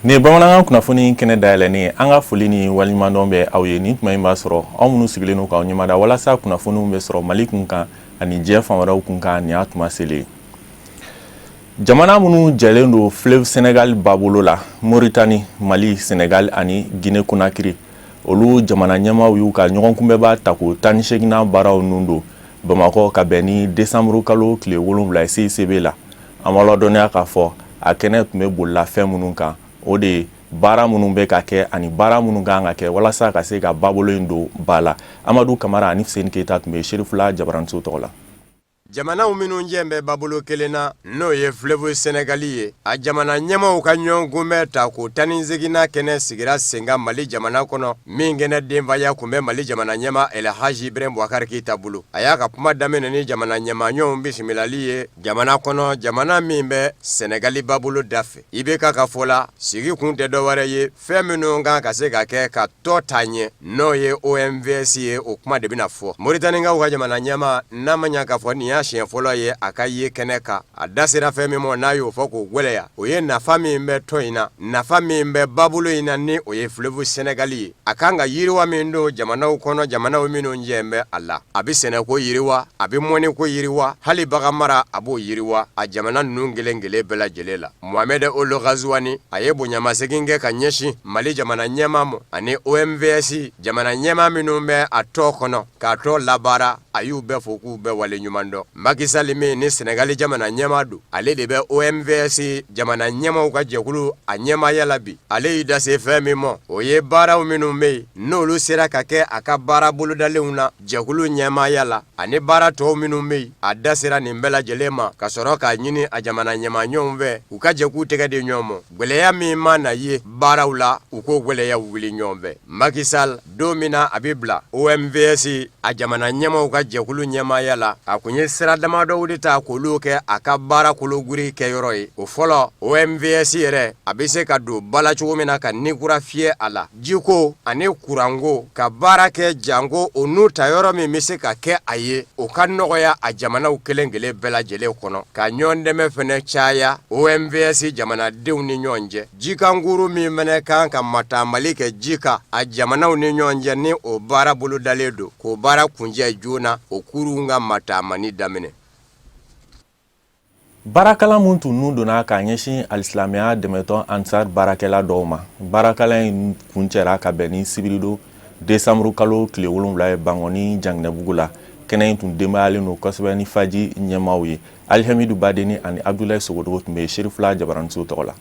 Nin ye bamanankan kunnafoni kɛnɛ dayɛlɛnnen ye. An ka foli ni waleɲumandɔn bɛ aw ye nin tuma in b'a sɔrɔ aw minnu sigilen don k'aw ɲɛmada walasa kunnafoniw bɛ sɔrɔ Mali kun kan ani diɲɛ fan wɛrɛw kun kan. Nin y'a tuma selen ye. Jamana minnu jɛlen don fleuve Sénégal babolo la, Mauritanie, Mali, Sénégal ani Guinée Conakry, olu jamana ɲɛmaaw y'u ka ɲɔgɔnkunbɛnba tako 18nan baaraw nun don Bamakɔ ka bɛn ni décembre kalo tile 7 ye CICB la. An b'a ladɔnniya k'a fɔ a kɛnɛ tun bɛ bolila fɛn minnu kan, o de ye baara minnu bɛ ka kɛ ani baara minnu kan ka kɛ walasa ka se ka babolo in don ba la. Amadu Kamara ani Seni Keyita tun bɛ Serifula jabaraniso tɔgɔ la. Jamanaw minnu jɛ bɛ babolo kelen na, n'o ye fleuve Sénégal ye, a jamana ɲɛmaaw ka ɲɔgɔnkunbɛn tako 18nan kɛnɛ sigira sen kan Mali jamana kɔnɔ, min kɛnɛ denfaya tun bɛ Mali jamana ɲɛmaa El Hadji Ibrahim Boubacar Keita bolo. A y'a ka kuma daminɛ ni jamana ɲɛmaaɲɔgɔnw bisimilali ye jamana kɔnɔ, jamana min bɛ Sénégal babolo da fɛ. IBK ka fɔ la, sigi kun tɛ dɔwɛrɛ ye, fɛn minnu kan ka se ka kɛ ka tɔn taa ɲɛ, n'o ye OMVS ye, o kuma de bɛna fɔ. Moritanikaw ka jamana ɲɛmaa, n'a ma ɲa k'a fɔ nin y'a siɲɛ fɔlɔ ye a ka ye kɛnɛ kan, a da sera fɛn min ma, n'a y'o fɔ k'o gwɛlɛya, o ye nafa min bɛ tɔn in na, nafa min bɛ babolo in na, ni o ye fleuve Sénégal ye, a kan ka yiriwa min don jamanaw kɔnɔ, jamanaw minnu jɛ bɛ a la. A bɛ sɛnɛko yiriwa, a bɛ mɔniko yiriwa, hali bagan mara a b'o yiriwa a jamana ninnu kelen kelen bɛɛ lajɛlen la. Mohamed Ould Ghazouani, a ye bonyamasegin kɛ ka ɲɛsin Mali jamana ɲɛmaa ma ani OMVS jamana ɲɛmaa minnu bɛ a tɔn kɔnɔ k'a tɔn labaara, a y'u bɛɛ fo k'u bɛɛ waleɲuman dɔn. Macky Sall min ni Sénégal jamana ɲɛmaa don, ale de bɛ OMVS jamana ɲɛmaaw ka jɛkulu a ɲɛmaaya la bi. Ale y'i da se fɛn min ma, o ye baaraw minnu bɛ yen, n'olu sera ka kɛ a ka baara bolodalenw na jɛkulu ɲɛmaaya la, ani baara tɔw minnu bɛ yen. A da sera nin bɛɛ lajɛlen ma ka sɔrɔ k'a ɲini a jamana ɲɛmaaɲɔgɔnw fɛ, u ka jɛ k'u tɛgɛ di ɲɔgɔn ma, gwɛlɛya min mana ye baaraw la, u k'o gwɛlɛya wuli ɲɔgɔn fɛ. Macky Sall, don min na a bɛ bila OMVS a jamana ɲɛmaaw ka jɛkulu ɲɛmaaya la, a kun ye sira damadɔw de ta k'olu kɛ a ka baara kologiri kɛyɔrɔ ye. O fɔlɔ, OMVS yɛrɛ a bɛ se ka don ba la cogo min na ka ni kura fiyɛ a la, jiko ani kuranko, ka baara kɛ janko o n'u ta yɔrɔ min bɛ se ka kɛ a ye, o ka nɔgɔya a jamanaw kelen kelen bɛɛ lajɛlen kɔnɔ, ka ɲɔgɔn dɛmɛ fɛnɛ caya OMVS jamanadenw ni ɲɔgɔn cɛ. Jikankuru min fɛnɛ kan ka mataamali kɛ ji kan a jamanaw ni ɲɔgɔn cɛ, ni o baara bolodalen don k'o baara kuncɛ joona, o kurun ka mataamani daminɛ. Baarakalan min tun nun donna k'a ɲɛsin alisilamɛya dɛmɛtɔn Ansar baarakɛla dɔw ma, baarakalan in kuncɛra ka bɛn ni sibiridon desanburu kalo tile 7 ye Bankɔni Janginɛbugu la. Kɛnɛ in tun denbayalen don kosɛbɛ ni faji ɲɛmaaw ye. Alihamidu Badeni ani Abudulayi Sogodogo tun bɛ Serifula jabaraniso tɔgɔ la.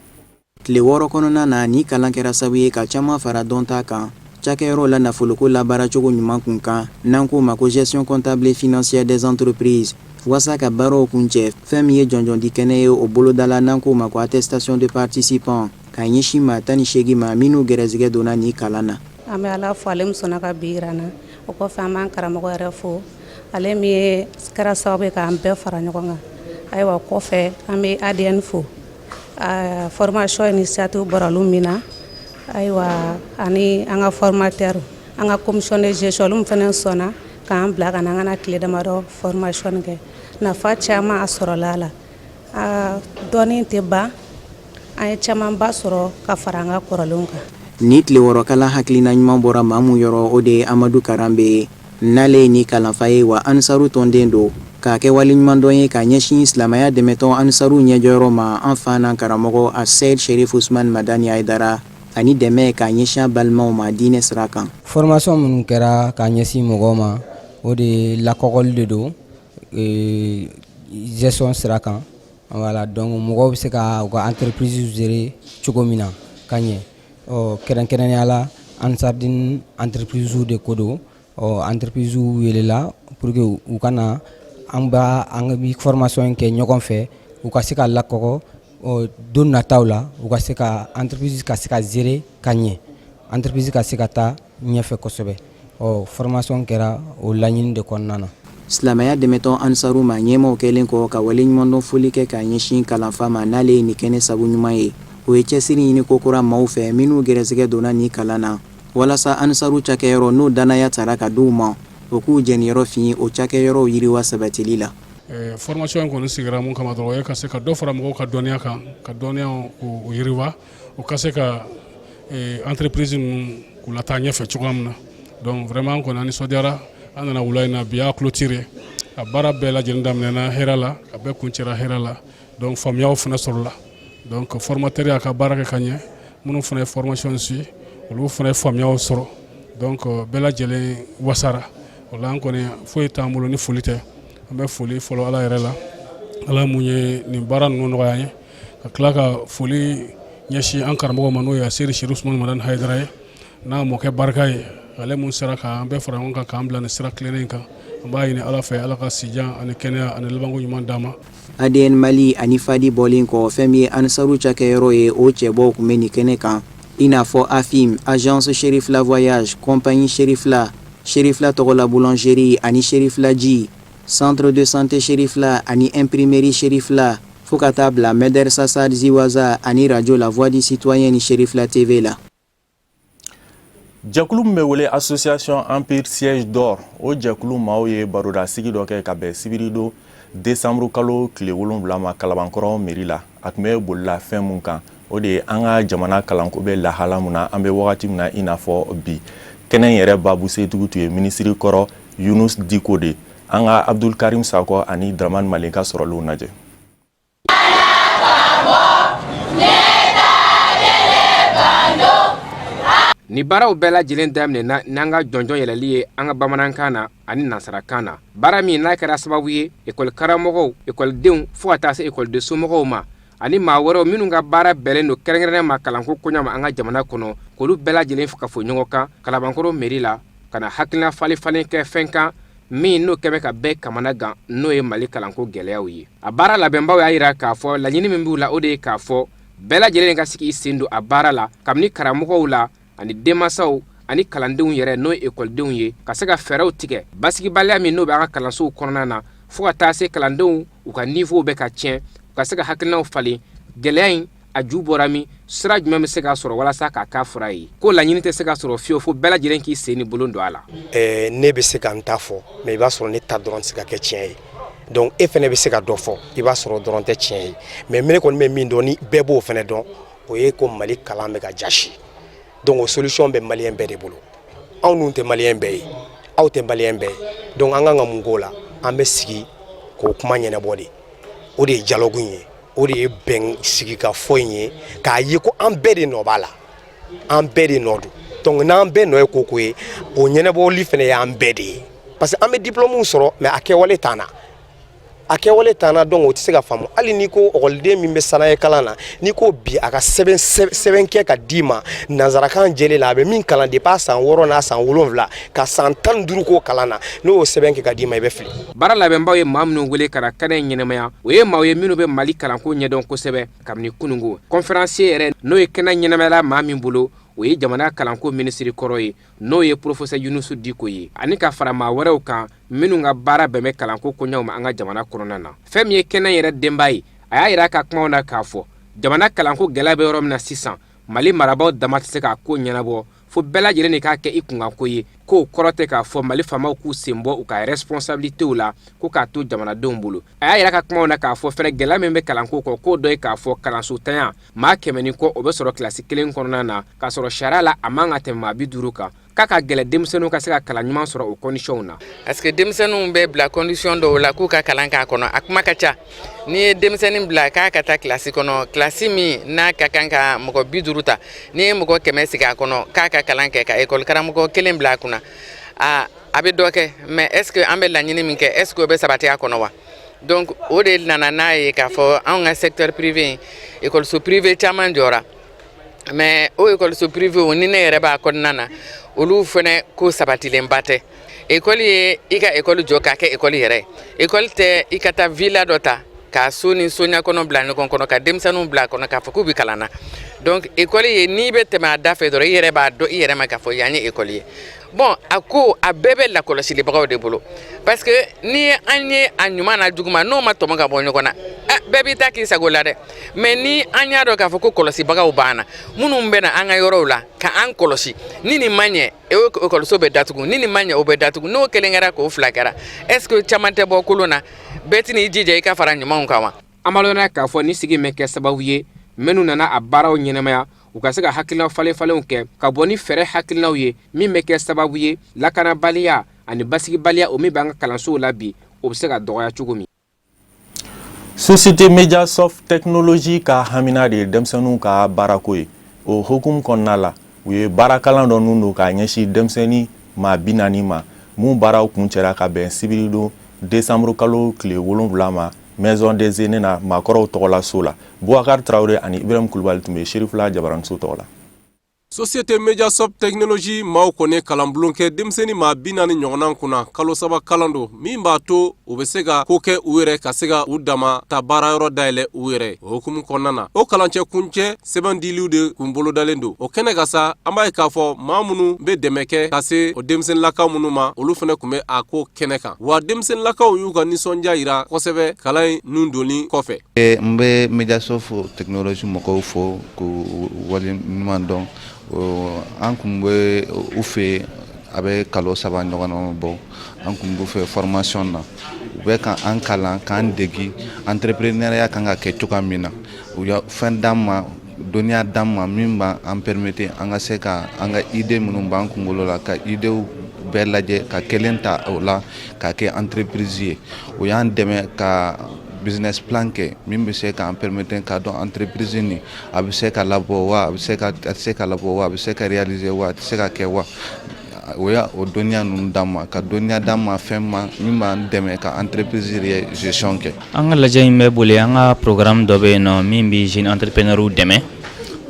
Tile 6 kɔnɔna na, ni kalan kɛra sababu ye ka caman fara dɔnta kan cakɛyɔrɔw la nafoloko labaaracogo ɲuman kun kan, n'an k'o ma ko gestion comptable et financière des entreprises. Waasa ka baaraw kuncɛ, fɛn min ye jɔnjɔndi kɛnɛ ye, o bolodala, n'an k'o ma ko attestation de participant, ka ɲɛsin maa 18 ma minnu gɛrɛsɛgɛ donna ni kalan na. An bɛ Ala fo, ale min sɔnna ka bi jira an na. O kɔfɛ, an b'an karamɔgɔ yɛrɛ fo, ale min ye kɛra sababu ye k'an bɛɛ fara ɲɔgɔn kan. Ayiwa, kɔfɛ an bɛ ADN fo, formation initiative bɔra olu min na. Ayiwa, ani an ka formateur, an ka commission de gestion, olu fana sɔnna k'an bila ka na an ka na tile damadɔ formation kɛ. Nafa caman a sɔrɔla a la, dɔɔnin tɛ ban, an ye camanba sɔrɔ ka fara an ka kɔrɔlenw kan. Ni tile 6 kalan hakilina ɲuman bɔra maa min yɔrɔ, o de ye Amadu Karanbe ye, n'ale ye ni kalanfa ye wa Ansaru tɔnden don, k'a kɛ waleɲumandɔn ye ka ɲɛsin silamɛya dɛmɛtɔn Ansaru ɲɛjɔyɔrɔ ma, an fa n'an karamɔgɔ Aseyid Sherif Usman Madani Hayidara, ani dɛmɛ k'a ɲɛsin a balimaw ma diinɛ sira kan. Formation minnu kɛra k'a ɲɛsin mɔgɔw ma, o de ye lakɔgɔli de don gestion sira kan. Voilà, donc mɔgɔw bɛ se ka u ka entreprise gérer cogo min na ka ɲɛ. Ɔ kɛrɛnkɛrɛnnenya la, Ansardine entreprise de ko don. Ɔ entreprise welela pour que u ka na, an b'a an bɛ formation in kɛ ɲɔgɔn fɛ, u ka se ka lakɔgɔ, ɔ don nataw la u ka se ka entreprise ka se ka gérer ka ɲɛ, entreprise ka se ka taa ɲɛfɛ kosɛbɛ. Ɔ formation kɛra o laɲini de kɔnɔna na. Silamɛya dɛmɛtɔn Ansaru ma ɲɛmaw kɛlen kɔ ka waleɲumandɔn foli kɛ k'a ɲɛsin kalanfa ma, n'ale ye nin kɛnɛ sabu ɲuman ye, o ye cɛsiri ɲini kokura maaw fɛ minnu gɛrɛsɛgɛ donna nin kalan na. Walasa Ansaru cakɛyɔrɔ n'o dannaya tara ka di u ma, o k'u jɛniyɔrɔ fin o cakɛyɔrɔw yiriwa sabatili la. Formation in kɔni sigira mun kama dɔrɔn, o ye ka se ka dɔ fara mɔgɔw ka dɔnniya kan, ka dɔnniya k'o yiriwa, o ka se ka entreprise ninnu k'u lataa ɲɛfɛ cogoya min na. Donc vraiment, an kɔni, an nisɔndiyara. An nana wula in na, bi y'a clôture. A baara bɛɛ lajɛlen daminɛna hɛrɛ la, a bɛɛ kuncɛra hɛrɛ la. Donc faamuyaw fana sɔrɔla. Donc formateur y'a ka baara kɛ ka ɲɛ, minnu fana ye formation suit, olu fana ye faamuyaw sɔrɔ. Donc bɛɛ lajɛlen wasara o la. An kɔni, foyi t'an bolo ni foli tɛ. An bɛ foli fɔlɔ Ala yɛrɛ la, Ala mun ye nin baara ninnu nɔgɔya an ye, ka tila ka foli ɲɛsin an karamɔgɔ ma, n'o ye Seri Seri Usumani Madani Hayidara ye, n'a mɔkɛ barika ye, ale mun sera k'an bɛɛ fara ɲɔgɔn kan k'an bila nin sira tilennen kan. An b'a ɲini Ala fɛ, Ala ka sijan ani kɛnɛya ani labanko ɲuman d'an ma. ADN Mali ani Fadi bɔlen kɔ, fɛn min ye Ansaru cakɛyɔrɔ ye, o cɛbɔw tun bɛ nin kɛnɛ kan, i n'a fɔ AFIM, Agence Cherifla Voyage, Compagnie Cherifla, Cherifla tɔgɔla boulangerie ani Cherifla ji, Centre de santé Cherifla ani imprimerie Cherifla, fo ka taa bila Medersa Saad Ziwaza ani radio La Voix du Citoyen ni Cherifla TV la. Jɛkulu min bɛ wele Association Empire Siège d'Or, o jɛkulu maaw ye barodasigi dɔ kɛ ka bɛn sibiridon décembre kalo tile 7 ma Kalabankɔrɔ mairie la. A tun bɛ bolila fɛn mun kan, o de ye an ka jamana kalanko bɛ lahala mun na an bɛ wagati min na i n'a fɔ bi. Kɛnɛ in yɛrɛ babu setigiw tun ye minisiri kɔrɔ Yunus Diko de. An ka Abdul Karim Sakɔ ani Dramane Malika sɔrɔlenw lajɛ. Ni baaraw bɛɛ lajɛlen daminɛna n'an ka jɔnjɔn yɛlɛli ye an ka bamanankan na ani nansarakan na, baara min n'a kɛra sababu ye ekɔli karamɔgɔw, ekɔlidenw, fo ka taa se ekɔliden somɔgɔw ma ani maa wɛrɛw minnu ka baara bɛnnen don kɛrɛnkɛrɛnnen ma kalanko koɲa ma an ka jamana kɔnɔ, k'olu bɛɛ lajɛlen kafo ɲɔgɔn kan Kalabankɔrɔ mairie la ka na hakilina falen falen kɛ fɛn kan min n'o kɛmɛ ka bɛɛ kamana gan, n'o ye Mali kalanko gɛlɛyaw ye. A baara labɛnbaw y'a jira k'a fɔ laɲini min b'u la, o de ye k'a fɔ bɛɛ lajɛlen ka sigi i sen don a baara la, kabini karamɔgɔw la ani denmansaw ani kalandenw yɛrɛ, n'o ye ekɔlidenw ye, ka se ka fɛɛrɛw tigɛ basigibaliya min n'o bɛ an ka kalansow kɔnɔna na, fo ka taa se kalandenw u ka niveauw bɛ ka tiɲɛ, u ka se ka hakilinaw falen gɛlɛya in a ju bɔra min, sira jumɛn bɛ se ka sɔrɔ walasa k'a k'a fura ye, ko laɲini tɛ se ka sɔrɔ fiyewu fo bɛɛ lajɛlen k'i sen ni bolo don a la. Ne bɛ se ka n ta fɔ, mais i b'a sɔrɔ ne ta dɔrɔn tɛ se ka kɛ tiɲɛ ye. Donc e fana bɛ se ka dɔ fɔ, i b'a sɔrɔ dɔrɔn tɛ tiɲɛ ye. Mais ne kɔni bɛ min dɔn, ni bɛɛ b'o fana dɔn, o ye ko Mali kalan bɛ ka jasi. Donc o solution bɛ malien bɛɛ de bolo. Anw dun tɛ malien bɛɛ ye, aw tɛ malien bɛɛ ye. Donc an kan ka mun k'o la? An bɛ sigi k'o kuma ɲɛnabɔ de. O de ye dialogue in ye, o de ye bɛn sigikafɔ in ye, k'a ye ko an bɛɛ de nɔ b'a la, an bɛɛ de nɔ don. Donc n'an bɛɛ nɔ ye ko ye, o ɲɛnabɔli fana y'an bɛɛ de ye, parce que an bɛ diplôme sɔrɔ, mais a kɛwale t'an na, a kɛwale t'an na. Donc o tɛ se ka faamu. Hali n'i ko ekɔliden min bɛ sanayɛ kalan na, n'i ko bi a ka sɛbɛn sɛbɛn kɛ ka d'i ma nanzarakan jɛlen la, a bɛ min kalan depuis a san 6 n'a san 7 ka san 15 k'o kalan na, n'o y'o sɛbɛn kɛ ka d'i ma, i bɛ fili. Baara labɛnbaw ye maa minnu wele ka na kɛnɛ in ɲɛnamaya, o ye maaw ye minnu bɛ Mali kalanko ɲɛdɔn kosɛbɛ. Kabini kunungo, conférencier yɛrɛ, n'o ye kɛnɛ ɲɛnamayala maa min bolo, o ye jamana kalanko minisiri kɔrɔ ye, n'o ye professeur Yunusu Diko ye, ani ka fara maa wɛrɛw kan minnu ka baara bɛn bɛ kalanko koɲaw ma an ka jamana kɔnɔna na. Fɛn min ye kɛnɛ yɛrɛ denba ye, a y'a yira a ka kumaw na k'a fɔ jamana kalanko gɛlɛya bɛ yɔrɔ min na sisan, Mali marabaaw dama tɛ se k'a ko ɲɛnabɔ, fo bɛɛ lajɛlen de k'a kɛ i kunkanko ye. K'o kɔrɔ tɛ k'a fɔ Mali faamaw k'u sen bɔ u ka responsabilitéw la, ko k'a to jamanadenw bolo. A y'a yira ka kumaw na k'a fɔ fɛnɛ gɛlɛya min bɛ kalanko kɔ, k'o dɔ ye k'a fɔ kalanso tanya, maa 100 ni kɔ o bɛ sɔrɔ kilasi kelen kɔnɔna na, k'a sɔrɔ sariya la a man ka tɛmɛ maa 50 kan, k'a ka gɛlɛ denmisɛnninw ka se ka kalan ɲuman sɔrɔ o conditionw na. Parce que denmisɛnninw bɛ bila condition dɔw la k'u ka kalan k'a kɔnɔ, a kuma ka ca. N'i ye denmisɛnnin bila k'a ka taa kilasi kɔnɔ, kilasi min n'a ka kan ka mɔgɔ 50 ta, n'i ye mɔgɔ 100 sigi a kɔnɔ k'a ka kalan kɛ, ka ekɔli karamɔgɔ kelen bila a kunna, a bɛ dɔ kɛ. Mais est ce que an bɛ laɲini min kɛ, est ce que o bɛ sabati a kɔnɔ wa? Donc o de nana n'a ye k'a fɔ anw ka secteur privé, ekɔliso privé caman jɔra, mais o ekɔliso privé o, ni ne yɛrɛ b'a kɔnɔna na, olu fana ko sabatilenba tɛ. Ekɔli ye i ka ekɔli jɔ k'a kɛ ekɔli yɛrɛ ye. Ekɔli tɛ i ka taa villa dɔ ta k'a so ni soɲa kɔnɔ bila ɲɔgɔn kɔnɔ, ka denmisɛnninw bila a kɔnɔ k'a fɔ k'u bɛ kalan na. Donc ekɔli ye, n'i bɛ tɛmɛ a da fɛ dɔrɔn, i yɛrɛ b'a dɔn i yɛrɛ ma k'a fɔ yan ye ekɔli ye. Bon, a ko a bɛɛ bɛ lakɔlɔsilibagaw de bolo, parce que ni ye an ye a ɲuman n'a juguman, n'o ma tɔmɔ ka bɔ ɲɔgɔn na, bɛɛ b'i ta k'i sago la dɛ. Mais ni an y'a dɔn k'a fɔ ko kɔlɔsibagaw b'an na, minnu bɛ na an ka yɔrɔw la ka an kɔlɔsi, ni nin ma ɲɛ, ekɔliso bɛ datugu, ni nin ma ɲɛ, o bɛ datugu. N'o kelen kɛra, k'o fila kɛra, est ce que caman tɛ bɔ kolon na? Bɛɛ tɛn'i jija i ka fara ɲumanw kan wa? An b'a lɔn k'a fɔ ni sigi bɛ kɛ sababu ye, minnu nana a baaraw ɲɛnamaya, u ka se ka hakilina falen falenw kɛ ka bɔ ni fɛɛrɛ hakilinaw ye, min bɛ kɛ sababu ye, lakanabaliya ani basigibaliya, o min b'an ka kalansow la bi, o bɛ se ka dɔgɔya cogo min. Société Mediasoft Technologie ka hamina de ye denmisɛnninw ka baarako ye. O hukumu kɔnɔna la, u ye baarakalan dɔ nun don k'a ɲɛsin denmisɛnnin maa 40 ma, mun baaraw kuncɛra ka bɛn sibiridon décembre kalo tile 7 ma, Maison des Aînés na, maakɔrɔw tɔgɔla so la. Boubacar Traoré ani Ibrahim Kulubali tun bɛ Serifula Jabaraniso tɔgɔ la. Société Mediasoft Technologie maaw kɔni kalanbulon kɛ denmisɛnnin maa 40 ɲɔgɔnna kunna. Kalo 3 kalan don min b'a to u bɛ se ka ko kɛ u yɛrɛ, ka se ka u dama ta baarayɔrɔ dayɛlɛ u yɛrɛ. O hukumu kɔnɔna na, o kalancɛ kuncɛ sɛbɛn diliw de kun bolodalen don o kɛnɛ kan sa. An b'a ye k'a fɔ maa minnu bɛ dɛmɛ kɛ ka se o denmisɛnninlakaw minnu ma, olu fana tun bɛ a ko kɛnɛ kan. Wa denmisɛnninlakaw y'u ka nisɔndiya yira kosɛbɛ kalan in nun donni kɔfɛ. N bɛ Mediasoft Technologie mɔgɔw fo k'u waleɲuman dɔn. An tun bɛ u fɛ, a bɛ kalo 3 ɲɔgɔn bɔ, an tun b'u fɛ formation na. U bɛ ka an kalan k'an degi entrepreneuriat kan ka kɛ cogoya min na. U ye fɛn d'an ma, dɔnniya d'an ma min b'an permettre an ka se ka an ka idée minnu b'an kunkolo la, ka idéew bɛɛ lajɛ, ka kelen ta o la ka kɛ entreprise ye. O y'an dɛmɛ ka business plan kɛ min bɛ se k'an permettre k'a dɔn entreprise nin a bɛ se ka labɔ wa, a bɛ se ka a tɛ se ka labɔ wa, a bɛ se ka réaliser wa, a tɛ se ka kɛ wa. O y'a o dɔnniya ninnu d'an ma, ka dɔnniya d'an ma fɛn ma min b'an dɛmɛ ka entreprise yɛrɛ gestion kɛ. An ka lajɛ in bɛ boli an ka programme dɔ bɛ yen nɔ min bɛ jeune entrepreneurs dɛmɛ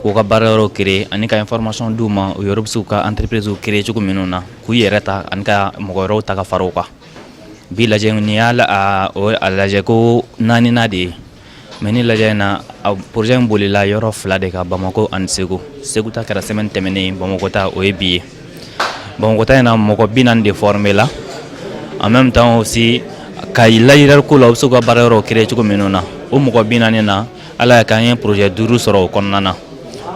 k'u ka baara yɔrɔ créer ani ka information d'u ma, u yɛrɛ bɛ se k'u ka entreprise créer cogo minnu na, k'u yɛrɛ ta ani ka mɔgɔ wɛrɛw ta ka fara u kan. Bi lajɛ nin y'a a lajɛ ko naaninan de ye. Mais ni lajɛ in na, a projet in bolila yɔrɔ fila de kan, Bamakɔ ani Segu. Segu ta kɛra semaine tɛmɛnen, Bamakɔ ta, o ye bi ye. Bamakɔ ta in na, mɔgɔ 40 de formé la. En même temps aussi, ka layirali ko la, u bɛ se k'u ka baara yɔrɔ créer cogo minnu na. O mɔgɔ 40 na, Ala y'a kɛ an ye projet duuru sɔrɔ o kɔnɔna na.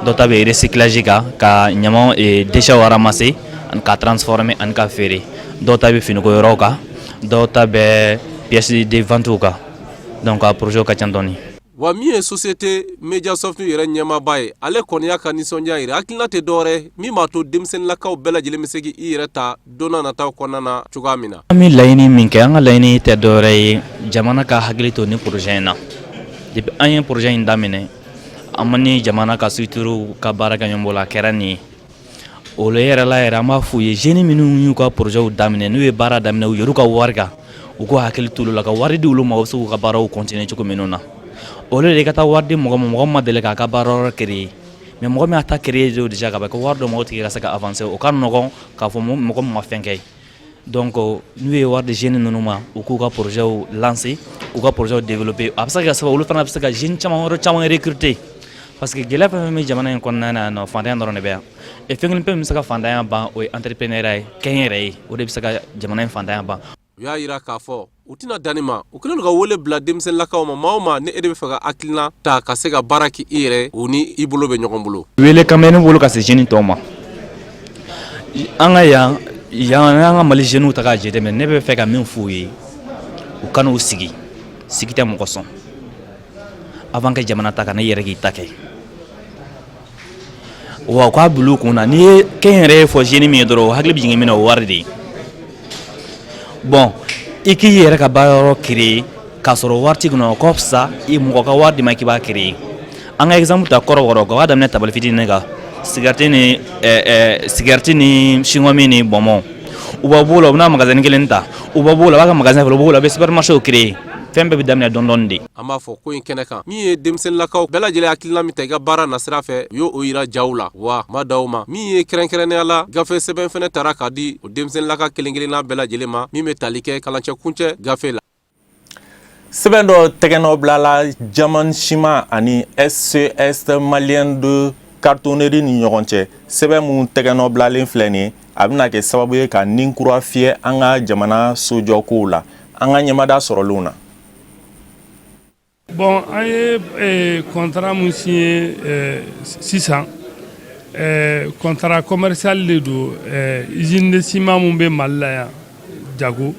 Dɔ ta bɛ recyclage kan, ka ɲaman déchets ramasser ani ka transformer ani ka feere. Dɔw ta bɛ finiko yɔrɔw kan, dɔw ta bɛ pièces de vente kan. Donc a projet ka ca dɔɔni. Wa min ye société Mediasoft yɛrɛ ɲɛmaaba ye, ale kɔni y'a ka nisɔndiya yira. Hakilina tɛ dɔwɛrɛ min b'a to denmisɛnninlakaw bɛɛ lajɛlen bɛ se k'i yɛrɛ ta don n'a nataw kɔnɔna na cogoya min na. An bɛ laɲini min kɛ, an ka laɲini tɛ dɔwɛrɛ ye, jamana ka hakili to ni projet in na. Depuis an ye projet in daminɛ, an ma ni jamana ka structure ka baara kɛ ɲɔgɔn bolo, a kɛra nin ye. O yɛrɛ la yɛrɛ, an b'a f'u ye, jeunes minnu y'u ka projet daminɛ, n'u ye baara daminɛ u yɛrɛ ka wari kan, u k'u hakili to olu la ka wari di olu ma, u bɛ se k'u ka baaraw continuer cogo minnu na. Au lieu de i ka taa wari di mɔgɔ ma, mɔgɔ min ma deli k'a ka baara yɔrɔ créer, mais mɔgɔ min y'a ta créer déjà ka ban, ka wari dɔ ma, o tigi ka se ka avancer, o ka nɔgɔn k'a fɔ mɔgɔ min ma fɛn kɛ. Donc n'u ye wari di jeunes ninnu ma, u k'u ka projet lancer, k'u ka projet développer, a bɛ se ka kɛ sababu, olu fana bɛ se ka jeunes caman wɛrɛ caman recruter, parce que gɛlɛya fɛn fɛn bɛ jamana in kɔnɔna na yan nɔ, fantanya dɔrɔn de bɛ yan. Et fɛn kelen pe min bɛ se ka fantanya ban, o ye entrepreneuriat ye, kɛnyɛrɛye ye. O de bɛ se ka jamana in fantanya ban. U y'a yira k'a fɔ u tɛna danni ma. U kɛlen don ka wele bila denmisɛnninlakaw ma, maa o maa ni e de bɛ fɛ ka hakilina ta ka se ka baara kɛ i yɛrɛ, u ni i bolo bɛ ɲɔgɔn bolo. Wele kan bɛ ne bolo ka se jeunes tɔw ma. An ka yan yan, an ka Mali jeunes ta k'a jateminɛ, ne bɛ fɛ ka min f'u ye, u kan'u sigi. Sigi tɛ mɔgɔ sɔn. Avant que jamana ta ka na, i yɛrɛ k'i ta kɛ. Wa u k'a bila u kun na, n'i ye kɛnyɛrɛye fɔ jeune min ye dɔrɔn, o hakili bɛ jigin min na, o wari de ye. Bon, i k'i yɛrɛ ka baara yɔrɔ créer k'a sɔrɔ wari t'i kunna, o ka fisa i mɔgɔ ka wari d'i ma k'i b'a créer. An ka exemple ta kɔrɔbɔrɔ kan, o b'a daminɛ tabali fitinin kan, cigarette ni chewing-gum ni bonbon. U b'a b'o la, u bɛna magasin kelen ta, u b'a b'o la, u b'a ka magasin fɔlɔ, u b'o la, u bɛ supermarché créer. Fɛn bɛɛ bɛ daminɛ dɔɔni dɔɔni de. An b'a fɔ ko in kɛnɛ kan, min ye denmisɛnninlakaw bɛɛ lajɛlen hakilina min ta i ka baara nasira fɛ, u y'o yira jaw la. Wa ma da o ma, min ye kɛrɛnkɛrɛnnenya la, gafe sɛbɛn fɛnɛ tara k'a di o denmisɛnninlaka kelen kelenna bɛɛ lajɛlen ma, min bɛ tali kɛ kalancɛ kuncɛ gafe la. Sɛbɛn dɔ tɛgɛnɔ bilala Diamant Ciment ani SCS Malien de cartonnerie ni ɲɔgɔn cɛ. Sɛbɛn min tɛgɛnɔbilalen filɛ nin ye, a bɛna kɛ sababu ye ka ni kura fiyɛ an ka jamana sojɔkow la, an ka ɲɛmada sɔrɔlenw na. Bon, an ye contrat min signé sisan, contrat commercial de don. Usine de ciment min bɛ Mali la yan, jago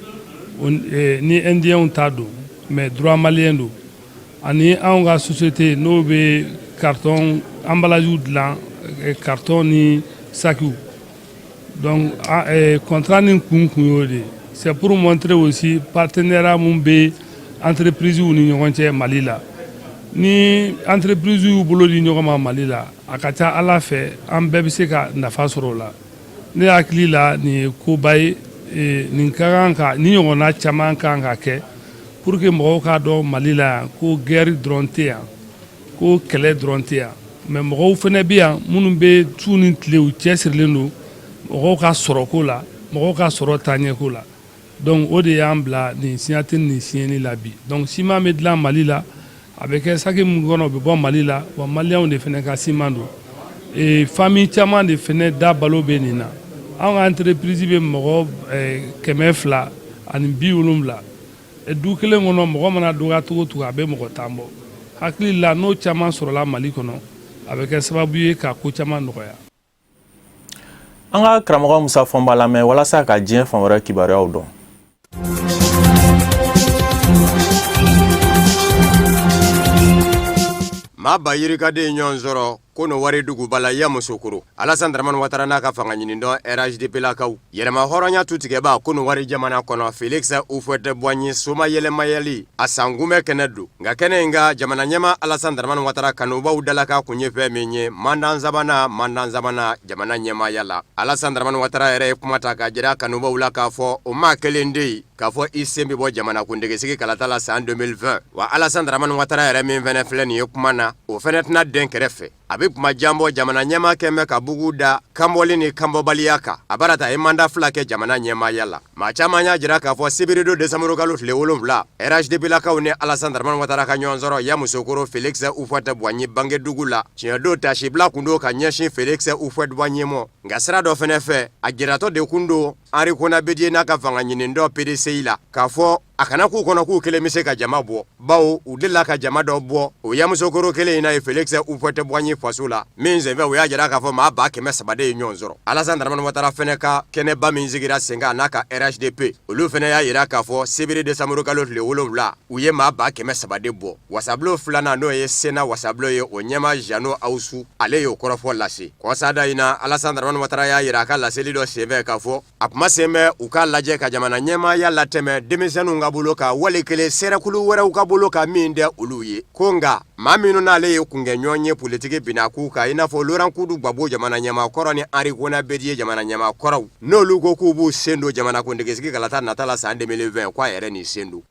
ni indien ta don, mais droit malien don, ani anw ka société n'o bɛ carton emballage dilan, carton ni sakiw. Donc contrat nin kun y'o de ye. C'est pour montrer aussi partenariat mun bɛ entreprise ni ɲɔgɔn cɛ Mali la. Ni entreprise y'u bolo di ɲɔgɔn ma Mali la, a ka ca Ala fɛ, an bɛɛ bɛ se ka nafa sɔrɔ o la. Ne hakili la, nin ye koba ye. Nin ka kan ka ni ɲɔgɔnna caman kan ka kɛ pour que mɔgɔw k'a dɔn Mali la yan ko guerre dɔrɔn tɛ yan, ko kɛlɛ dɔrɔn tɛ yan, mais mɔgɔw fana bɛ yan minnu bɛ su ni tile u cɛsirilen don mɔgɔw ka sɔrɔko la, mɔgɔw ka sɔrɔ taaɲɛko la. Donc o de y'an bila nin signature nin signeli la bi. Donc ciment bɛ dilan Mali la, a bɛ kɛ saki min kɔnɔ, o bɛ bɔ Mali la, wa maliyɛnw de fana ka ciment don. Famille caman de fana da balo bɛ nin na. Anw ka entreprise bɛ mɔgɔ 270. Du kelen kɔnɔ, mɔgɔ mana dɔgɔya cogo o cogo, a bɛ mɔgɔ 10 bɔ. Hakili la, n'o caman sɔrɔla Mali kɔnɔ, a bɛ kɛ sababu ye ka ko caman nɔgɔya. An ka karamɔgɔ Musa Fɔnba lamɛn walasa ka diɲɛ fan wɛrɛ kibaruyaw dɔn. Maa ba yirika de ye ɲɔgɔn sɔrɔ Kɔnɔwari duguba la Yamusokoro. Alasan Dramani Watara n'a ka fanga ɲinidɔn RHDP lakaw yɛrɛma hɔrɔnya tutigɛba Kɔnɔwari jamana kɔnɔ, Felix Houphouët-Boigny somayɛlɛmayɛli a sankunbɛn kɛnɛ don. Nka kɛnɛ in kan, jamana ɲɛmaa Alasan Dramani Watara kanubaw dalaka kun ye fɛn min ye, mandat sabanan jamana ɲɛmaaya la. Alasan Dramani Watara yɛrɛ ye kuma ta k'a jira kanubaw la k'a fɔ o maa kelen de ye k'a fɔ i sen bɛ bɔ jamanakuntigisigi kalata la san 2020. Wa Alasan Dramani Watara yɛrɛ min fɛnɛ filɛ nin ye kuma na, o fɛnɛ tɛna den kɛrɛfɛ. A bɛ kuma jan bɔ, jamana ɲɛmaa kɛn bɛ ka bugu da kanbɔli ni kanbɔbaliya kan. A bara ta ye mandat 2 kɛ jamana ɲɛmaaya la. Maa caman y'a jira k'a fɔ sibiridon desanburukalo tile 7, RHDP lakaw ni Alasan Dramani Watara ka ɲɔgɔn sɔrɔ Yamusokoro Felix Houphouët-Boigny bangedugu la. Tiɲɛ don, tasibila kun don ka ɲɛsin Felix Houphouët-Boigny ma. Nka sira dɔ fɛnɛ fɛ, a jiratɔ de kun don Henri Konan Bédié n'a ka fanga ɲinindɔ PDCI la, k'a fɔ a kana k'u kɔnɔ k'u kelen bɛ se ka jama bɔ, bawo u delila ka jama dɔ bɔ o Yamusokoro kelen in na ye Felix Houphouët-Boigny faso la min senfɛ, u y'a jira k'a fɔ maa 300 000 de ye ɲɔgɔn sɔrɔ. Alasan Dramani Watara fɛnɛ ka kɛnɛba min sigira sen kan n'a ka RHDP, olu fɛnɛ y'a jira k'a fɔ sibiri desanburukalo tile 7, u ye maa 300 000 de bɔ. Wasabulon filanan, n'o ye Sénat wasabulon ye, o ɲɛmaa Jeannot Ahoussou, ale y'o kɔrɔfɔ lase kɔsada in na. Alasan Dramani Watara y'a jira a ka laseli dɔ senfɛ k'a fɔ a kuma sen bɛ u k'a lajɛ ka jamana ɲɛmaaya latɛmɛ denmisɛnninw ka bolo kan, wali kelen sɛrɛkulu wɛrɛw ka bolo kan min tɛ olu ye. Ko nka maa minnu n'ale ye kunkɛ ɲɔgɔn ye politiki binakun kan, i n'a fɔ Laurent Koudou Gbagbo jamana ɲɛmaa kɔrɔ ni Henri Konan Bédié jamana ɲɛmaa kɔrɔw, n'olu ko k'u b'u sen don jamanakuntigisigi kalata nata la san 2020, k'a yɛrɛ n'i sen don.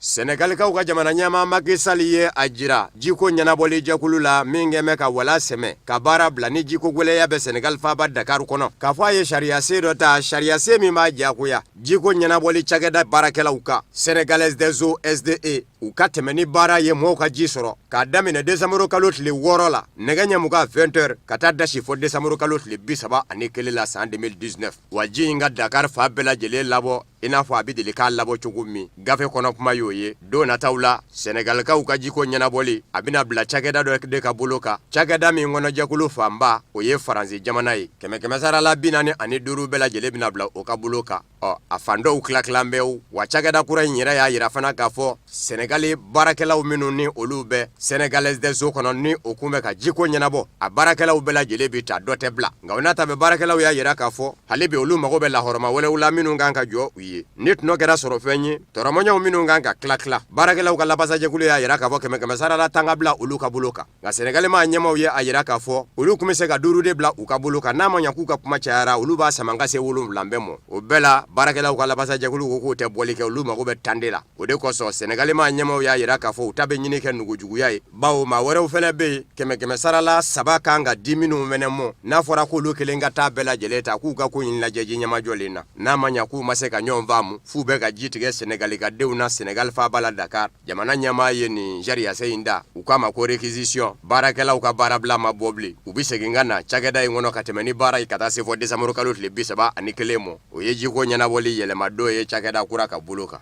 Sɛnɛgalikaw ka jamana ɲɛmaa Macky Sall ye a jira jiko ɲɛnabɔli jɛkulu la min kɛn bɛ ka wala sɛmɛ ka baara bila ni jiko gwɛlɛya bɛ Sɛnɛgali faaba Dakar kɔnɔ, k'a fɔ a ye sariyasen dɔ ta, sariyasen min b'a diyagoya jiko ɲɛnabɔli cakɛda baarakɛlaw kan, Sénégalaise des Eaux SDE, u ka tɛmɛ ni baara ye mɔɔw ka ji sɔrɔ k'a daminɛ desanburu kalo tile 6 la nɛgɛ ɲɛ 20, 20 heures, ka taa dasi fɔ desanburu kalo tile 31 la san 2019, wa ji in ka Dakar fan bɛɛ lajɛlen labɔ i n'a fɔ a bɛ deli k'a labɔ cogo min. Gafe kɔnɔ kuma y'o ye. Don nataw la, Sɛnɛgalikaw ka jiko ɲɛnabɔli a bɛna bila cakɛda dɔ de ka bolo kan, cakɛda min kɔnɔ jɛkulu fanba o ye Faransi jamana ye. Kɛmɛ kɛmɛ sara la 45 bɛɛ lajɛlen bɛna bila o ka bolo kan. Ɔ a fan dɔw tila tilan bɛ. Wa cakɛda kura in yɛrɛ y'a jira fana k'a fɔ Sɛnɛgali baarakɛlaw minnu ni olu bɛ Sénégalaise des Eaux kɔnɔ, ni o kun bɛ ka jiko ɲɛnabɔ, a baarakɛlaw bɛɛ lajɛlen bɛ ta, dɔ tɛ bila. Nka o n'a ta bɛɛ, baarakɛlaw y'a jira k'a fɔ hali bi olu mago bɛ lahɔrɔma wɛrɛw la minnu kan ka jɔ u ye ni tɔnɔ kɛra sɔrɔ fɛn ye, tɔrɔmɔɲɔgɔn minnu kan ka tila tila. Baarakɛlaw ka labasajɛkulu y'a jira k'a fɔ kɛmɛ kɛmɛ sara la 10 ka bila olu ka bolo kan. Nka Sɛnɛgali maa ɲɛmaaw ye a jira k'a fɔ olu tun bɛ se ka 5 de bila u ka bolo kan, n'a ma ɲɛ k'u ka kuma cayara, olu b'a sama ka se 7 bɛɛ ma. O bɛɛ la, baarakɛlaw ka labasajɛkulu ko k'o tɛ bɔli kɛ, olu mago bɛ 10 de la. O de kosɔn Sɛnɛgali maa ɲɛmaaw y'a jira k'a fɔ u ta bɛ ɲini kɛ nugujuguya ye, bawo maa wɛrɛw fana bɛ yen, kɛmɛ kɛmɛ sara la 3 kan ka di minnu fana ma, n'a fɔra k'olu kelen ka taa bɛɛ lajɛlen ta, k'u ka ko in lajɛ ji ɲɛmajɔlen na, n'a ma ɲɛ k'u ma se ka ɲɔgɔn ɲɔgɔn faamu f'u bɛ ka ji tigɛ Senegali ka denw na Senegali faaba la Dakar. Jamana ɲɛmaa ye nin sariyasen in da, u k'a ma ko réquisition. Baarakɛlaw ka baarabila ma bɔ bilen, u bɛ segin ka na cakɛda in kɔnɔ ka tɛmɛ ni baara ye ka taa se fɔ desanburukalo tile 31 ma. O ye jiko ɲɛnabɔli yɛlɛmadon ye cakɛda kura ka bolo kan.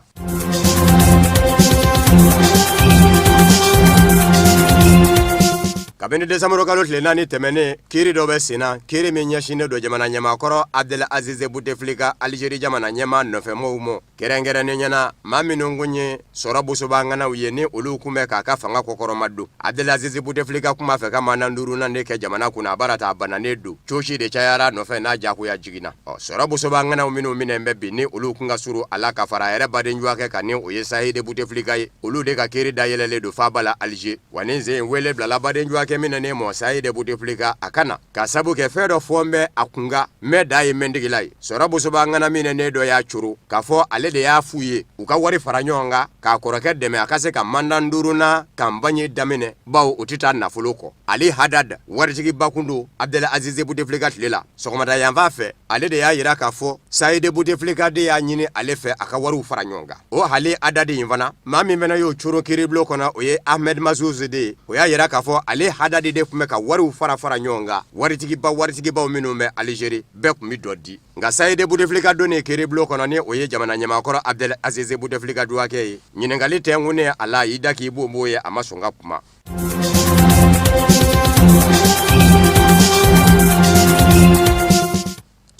Kabini desanburukalo tile 4 tɛmɛnen, kiiri dɔ bɛ senna, kiiri min ɲɛsinnen don jamana ɲɛmaakɔrɔ Abdel Aziz Bouteflika Algérie jamana ɲɛmaa nɔfɛmɔgɔw ma. Kɛrɛnkɛrɛnnenya na, maa minnu kun ye sɔrɔ bosoba ŋanaw ye, ni olu kun bɛ k'a ka fanga kɔkɔrɔmadon. Abdelaziz Bouteflika kun b'a fɛ ka mandat duurunan de kɛ jamana kunna, a bara ta a bananen don. Cosi de cayara a nɔfɛ n'a jagoya jiginna. Ɔ, sɔrɔ bosoba ŋanaw minnu minɛnen bɛ bi, ni olu kun ka surun a la ka fara a yɛrɛ baden juwakɛ kan, ni o ye Sahidi Bouteflika ye, olu de ka kiiri dayɛlɛlen don faaba la Alger. Wa nin sen wele bilala baden juwakɛ minɛnen mɔ Sahidi Bouteflika, a ka na ka sabu kɛ fɛn dɔ fɔ n bɛ a kunkan, n bɛ da ye mɛntigila ye. Sɔrɔ bosoba ŋana minɛnen dɔ y'a coro k'a fɔ ale de y'a f'u ye u ka wari fara ɲɔgɔn kan k'a kɔrɔkɛ dɛmɛ a ka se ka mandat duurunan kanpaɲi daminɛ, bawo o tɛ taa nafolo kɔ. Ali Hadad, waritigiba kun don Abdel Aziz Bouteflika tile la, sɔgɔmada yanfan fɛ, ale de y'a jira k'a fɔ Sahidi Bouteflika de y'a ɲini ale fɛ a ka wariw fara ɲɔgɔn kan. O Ali Hadad in fana, maa min fana y'o coro kiiribulon kɔnɔ, o ye Ahmed Mazouz de ye. O y'a jira k'a fɔ ale Hadad de tun bɛ ka wariw fara fara ɲɔgɔn kan. Waritigiba waritigibaw minnu bɛ Algérie, bɛɛ tun bɛ dɔ di. Nka Sahidi Bouteflika donnen kiiribulon kɔnɔ, ni o ye jamana ɲɛmaakɔrɔ Abdel Aziz Bouteflika dɔgɔkɛ ye, ɲininkali tɛnkunnen a la, i da k'i bonbon ye, a ma sɔn ka kuma.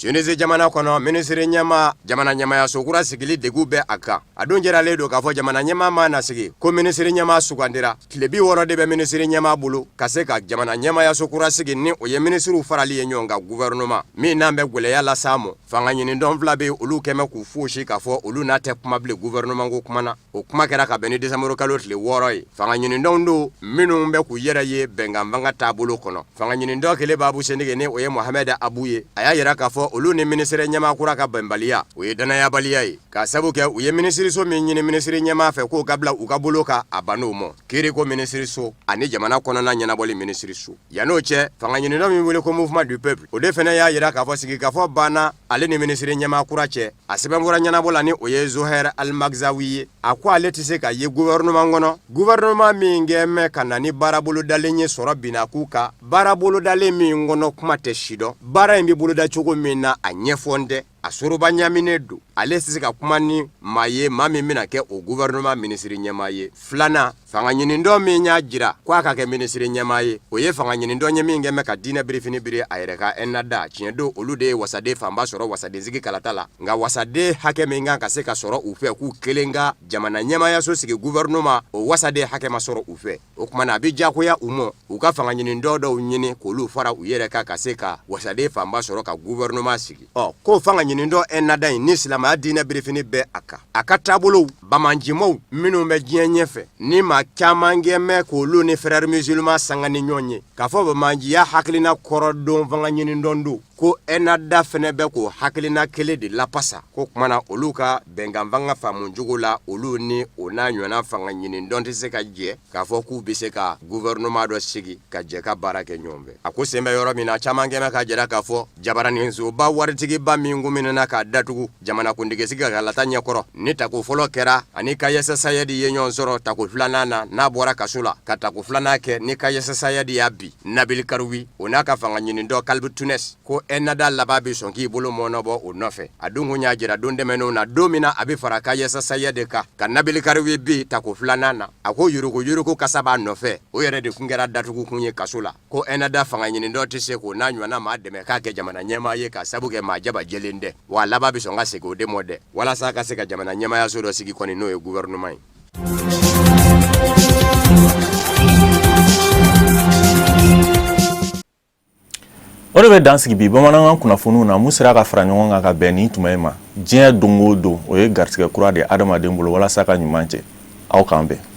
Tunisie jamana kɔnɔ, minisiri ɲɛmaa jamana ɲɛmaayaso kura sigili degun bɛ a kan. A dun jiralen don k'a fɔ jamana ɲɛmaa ma na sigi ko minisiri ɲɛmaa sugandira. Tile 60 de bɛ minisiri ɲɛmaa bolo ka se ka jamana ɲɛmaayaso kura sigi, ni o ye minisiriw farali ye ɲɔgɔn kan, gouvernement min n'an bɛ gɛlɛya las'a ma. Fanga ɲinidɔn fila bɛ olu kɛmɛ k'u fosi k'a fɔ olu n'a tɛ kuma bilen gouvernement ko kuma na. O kuma kɛra ka bɛn ni desanburukalo tile 6 ye. Fanga ɲinidɔnw don minnu bɛ k'u yɛrɛ ye bɛnkan fanga taabolo kɔnɔ. Fanga ɲinidɔn kelen baabu sentigi, ni o ye Mohamed Abu ye, a y'a jira k'a fɔ olu ni minisiri ɲɛmaa kura ka bɛnbaliya, o ye dannayabaliya ye, k'a sabu kɛ u ye minisiriso min ɲini minisiri ɲɛmaa fɛ k'o ka bila u ka bolo kan, a bann'o ma. Kiiriko minisiriso ani jamana kɔnɔna ɲɛnabɔli minisiriso. Yann'o cɛ, fanga ɲinidɔn min wele ko Mouvement du Peuple, o de fana y'a jira k'a fɔ sigikafɔ banna ale ni minisiri ɲɛmaa kura cɛ. A sɛbɛnfura ɲɛnabɔ la, ni o ye Zoher Al-Maghzaoui ye, a ko ale tɛ se ka ye gouvernement kɔnɔ, gouvernement min kɛ mɛn ka na ni baarabolodalen ye sɔrɔ binakun kan, baarabolodalen min kɔnɔ kuma tɛ sidɔn, baara in bɛ boloda cogo min na a ɲɛfɔlen tɛ, a soroba ɲaminen don. Ale tɛ se ka kuma ni maa ye, maa min bɛna kɛ o gouvernement minisiri ɲɛmaa ye. Filanan, fanga ɲinidɔn min y'a jira ko a ka kɛ minisiri ɲɛmaa ye, o ye fanga ɲinidɔn ye min kɛ mɛn ka diinɛ birifini biri a yɛrɛ kan Ennahda. Tiɲɛ don, olu de ye wasaden fanba sɔrɔ wasadensigi kalata la, nka wasaden hakɛ min kan ka se ka sɔrɔ u fɛ k'u kelen ka jamana ɲɛmaayaso sigi gouvernement, o wasaden hakɛ ma sɔrɔ u fɛ. O tuma na, a bɛ diyagoya u ma u ka fanga ɲinidɔn dɔw ɲini k'olu fara u yɛrɛ kan ka se ka wasaden fanba sɔrɔ ka gouvernement sigi. Ɔ, k'o fanga ɲinidɔn Ennahda in, ni silamɛya diinɛ birifini bɛ a kan, a ka taabolow banbaancimaw minnu bɛ diɲɛ ɲɛfɛ, ni maa caman kɛ mɛn k'olu ni Frères musulmans sanga ni ɲɔgɔn ye, k'a fɔ banbaanciya hakilina kɔrɔ don fanga ɲinidɔn don, ko Ennahda fɛnɛ bɛ k'o hakilina kelen de lapasa. K'o tuma na, olu ka bɛnkan fanga faamu cogo la, olu ni o n'a ɲɔgɔnna fanga ɲinidɔn tɛ se ka jɛ k'a fɔ k'u bɛ se ka gouvernement dɔ sigi ka jɛ ka baara kɛ ɲɔgɔn fɛ. A ko sen bɛ yɔrɔ min na, caman kɛmɛ k'a jira k'a fɔ jabaraninsoba waritigiba min kun minɛna k'a datugu jamanakuntigisigi ka kalata ɲɛkɔrɔ, ni tako fɔlɔ kɛra ani Kayes Saied ye ɲɔgɔn sɔrɔ tako filanan na, n'a bɔra kaso la ka tako filanan kɛ ni Kayes Saied y'a bin, Nabil Karoui, o n'a ka fanga ɲinidɔn Qalb Tounes, ko Ennahda laban bɛ sɔn k'i bolo mɔɔnɔbɔ o nɔfɛ. A dun kun y'a jira don tɛmɛnenw na, don min na a bɛ fara Kayes Saied kan ka Nabil Karoui bin tako filanan na, a ko yuruguyurugu kasa b'a nɔfɛ, o yɛrɛ de kun kɛra datugukun ye kaso la. Ko Ennahda fanga ɲinidɔn tɛ se k'o n'a ɲɔgɔnna maa dɛmɛ k'a kɛ jamana ɲɛmaa ye, k'a sabu kɛ maa jaba jɛlen tɛ, wa a laban bɛ sɔn ka segin o de mɔ dɛ, walasa ka se ka jamana ɲɛmaayaso dɔ sigi kɔni, n'o ye gouvernement ye. O de bɛ dan sigi bi bamanankan kunnafoniw na mun sera ka fara ɲɔgɔn kan ka bɛn nin tuma in ma. Diɲɛ don o don, o ye garisɛgɛ kura de ye adamaden bolo walasa ka ɲuman cɛ. Aw k'an bɛn.